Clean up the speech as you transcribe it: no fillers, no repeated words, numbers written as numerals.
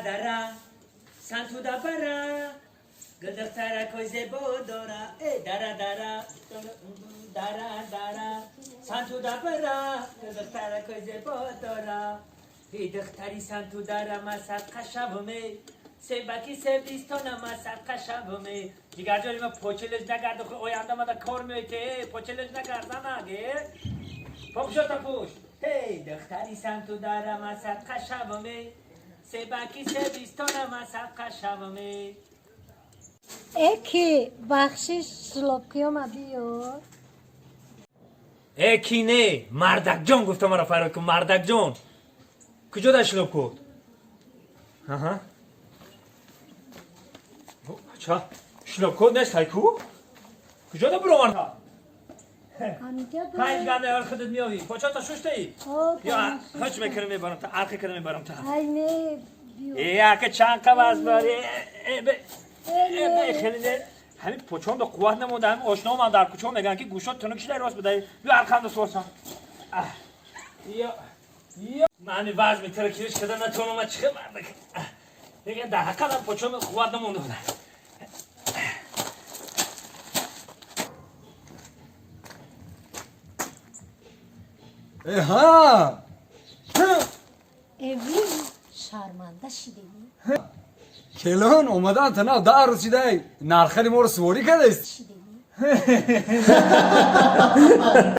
Дара, сантуда бара, гулдухтаракои зебо дора. Э, дара, дара, дара, дара, сантуда бара, гулдухтаракои зебо дора. И духтари сантудара, ма садқа шавме, себаки себистона, ма садқа шавме. Ҷигарҷони ма, почележ нагард, оянда мада кор меоите. Почележ нагард, занак, попшота пӯш. Ҳей, духтари сантудара, ма садқа шавме, себаки себистона, ма садқа шавме. Эки, бахшиш, шлопкиёма биёр. Э, ки не, мардакҷон гуфта маро фарёд кун. Мардакҷон, куҷо дар шлопкот? Аҳа, ча шлопкот нест? Ҳайку, куҷо да буромард? Панҷ ганда худат меёвӣ. Почата шуштаӣ ё ҳоч мекунам, мебарам та арқи када мебарам та. Ай, не, биёр. Э, ака, чанд қаваз бари? Хеле не, ҳамин почон ба қувват намонда. Ҳамин ошноамам дар кӯчо мегӯянд, ки гӯшот тунук шидай, рост бидай, бё арқамда сорсан. Ё ё, мани вазми тара кириш када натонама. Чихе мардак, лекин дар ҳақиқат почон қувват намонда буда. Э, ҳа. Эви, шарманда шидем. Келон омадан танав 10 рӯз шидай, нархари моро суворӣ кардааст. Шидем.